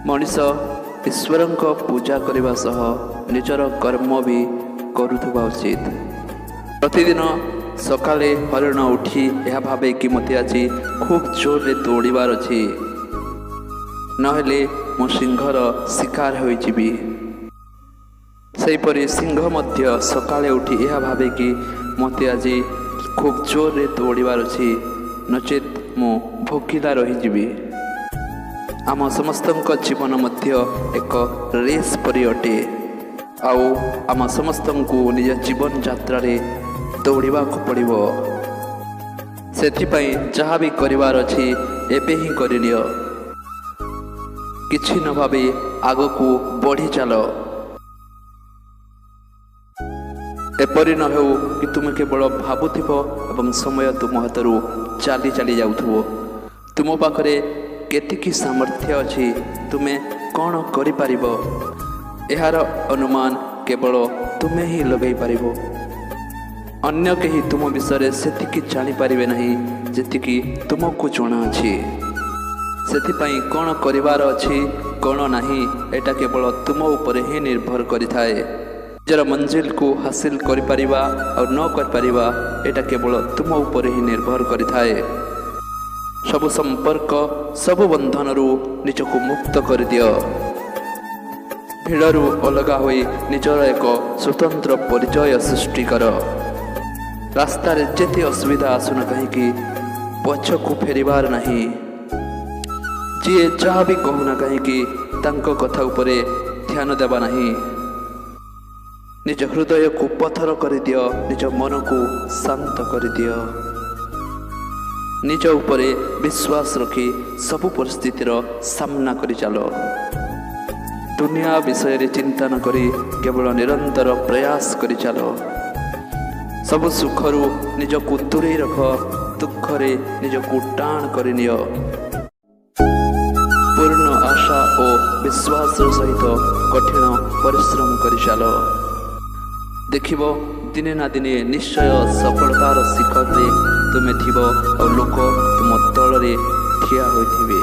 ମଣିଷ ଈଶ୍ୱରଙ୍କ ପୂଜା କରିବା ସହ ନିଜର କର୍ମ ବି କରୁଥିବା ଉଚିତ। ପ୍ରତିଦିନ ସକାଳେ ହରିଣ ଉଠି ଏହା ଭାବେ କି ମୋତେ ଆଜି ଖୁବ୍ ଜୋରରେ ଦୌଡ଼ିବାର ଅଛି, ନହେଲେ ମୁଁ ସିଂହର ଶିକାର ହୋଇଯିବି। ସେହିପରି ସିଂହ ମଧ୍ୟ ସକାଳେ ଉଠି ଏହା ଭାବେ କି ମୋତେ ଆଜି ଖୁବ୍ ଜୋରରେ ଦୌଡ଼ିବାର ଅଛି, ନଚେତ୍ ମୁଁ ଭୋକିଲା ରହିଯିବି। ଆମ ସମସ୍ତଙ୍କ ଜୀବନ ମଧ୍ୟ ଏକ ରେସ୍ ପରି ଅଟେ, ଆଉ ଆମ ସମସ୍ତଙ୍କୁ ନିଜ ଜୀବନ ଯାତ୍ରାରେ ଦୌଡ଼ିବାକୁ ପଡ଼ିବ। ସେଥିପାଇଁ ଯାହା ବି କରିବାର ଅଛି ଏବେ ହିଁ କରିନିଅ। କିଛି ନ ଭାବି ଆଗକୁ ବଢ଼ି ଚାଲ। ଏପରି ନ ହେଉ କି ତୁମେ କେବଳ ଭାବୁଥିବ ଏବଂ ସମୟ ତୁମ ହାତରୁ ଚାଲି ଚାଲି ଯାଉଥିବ। ତୁମ ପାଖରେ କେତିକି ସାମର୍ଥ୍ୟ ଅଛି, ତୁମେ କ'ଣ କରିପାରିବ, ଏହାର ଅନୁମାନ କେବଳ ତୁମେ ହିଁ ଲଗାଇ ପାରିବ। ଅନ୍ୟ କେହି ତୁମ ବିଷୟରେ ସେତିକି ଜାଣିପାରିବେ ନାହିଁ ଯେତିକି ତୁମକୁ ଜଣାଅଛି। ସେଥିପାଇଁ କ'ଣ କରିବାର ଅଛି କ'ଣ ନାହିଁ, ଏଇଟା କେବଳ ତୁମ ଉପରେ ହିଁ ନିର୍ଭର କରିଥାଏ। ନିଜର ମଞ୍ଜିଲକୁ ହାସିଲ କରିପାରିବା ଆଉ ନ କରିପାରିବା, ଏଇଟା କେବଳ ତୁମ ଉପରେ ହିଁ ନିର୍ଭର କରିଥାଏ। ସବୁ ସମ୍ପର୍କ, ସବୁ ବନ୍ଧନରୁ ନିଜକୁ ମୁକ୍ତ କରିଦିଅ। ଭିଡ଼ରୁ ଅଲଗା ହୋଇ ନିଜର ଏକ ସ୍ୱତନ୍ତ୍ର ପରିଚୟ ସୃଷ୍ଟି କର। ରାସ୍ତାରେ ଯେତେ ଅସୁବିଧା ଆସୁନା କାହିଁକି, ପଛକୁ ଫେରିବାର ନାହିଁ। ଯିଏ ଯାହା ବି କହୁନା କାହିଁକି, ତାଙ୍କ କଥା ଉପରେ ଧ୍ୟାନ ଦେବା ନାହିଁ। ନିଜ ହୃଦୟକୁ ପଥର କରିଦିଅ, ନିଜ ମନକୁ ଶାନ୍ତ କରିଦିଅ। ନିଜ ଉପରେ ବିଶ୍ୱାସ ରଖି ସବୁ ପରିସ୍ଥିତିର ସାମ୍ନା କରି ଚାଲ। ଦୁନିଆ ବିଷୟରେ ଚିନ୍ତା ନ କରି କେବଳ ନିରନ୍ତର ପ୍ରୟାସ କରି ଚାଲ। ସବୁ ସୁଖରୁ ନିଜକୁ ଦୂରେଇ ରଖ, ଦୁଃଖରେ ନିଜକୁ ଟାଣ କରିନିଅ। ପୂର୍ଣ୍ଣ ଆଶା ଓ ବିଶ୍ୱାସର ସହିତ କଠିନ ପରିଶ୍ରମ କରି ଚାଲ। ଦେଖିବ, ଦିନେ ନା ଦିନେ ନିଶ୍ଚୟ ସଫଳତାର ଶିଖରରେ ତୁମେ ଥିବ ଆଉ ଲୋକ ତୁମ ତଳରେ ଠିଆ ହୋଇଥିବେ।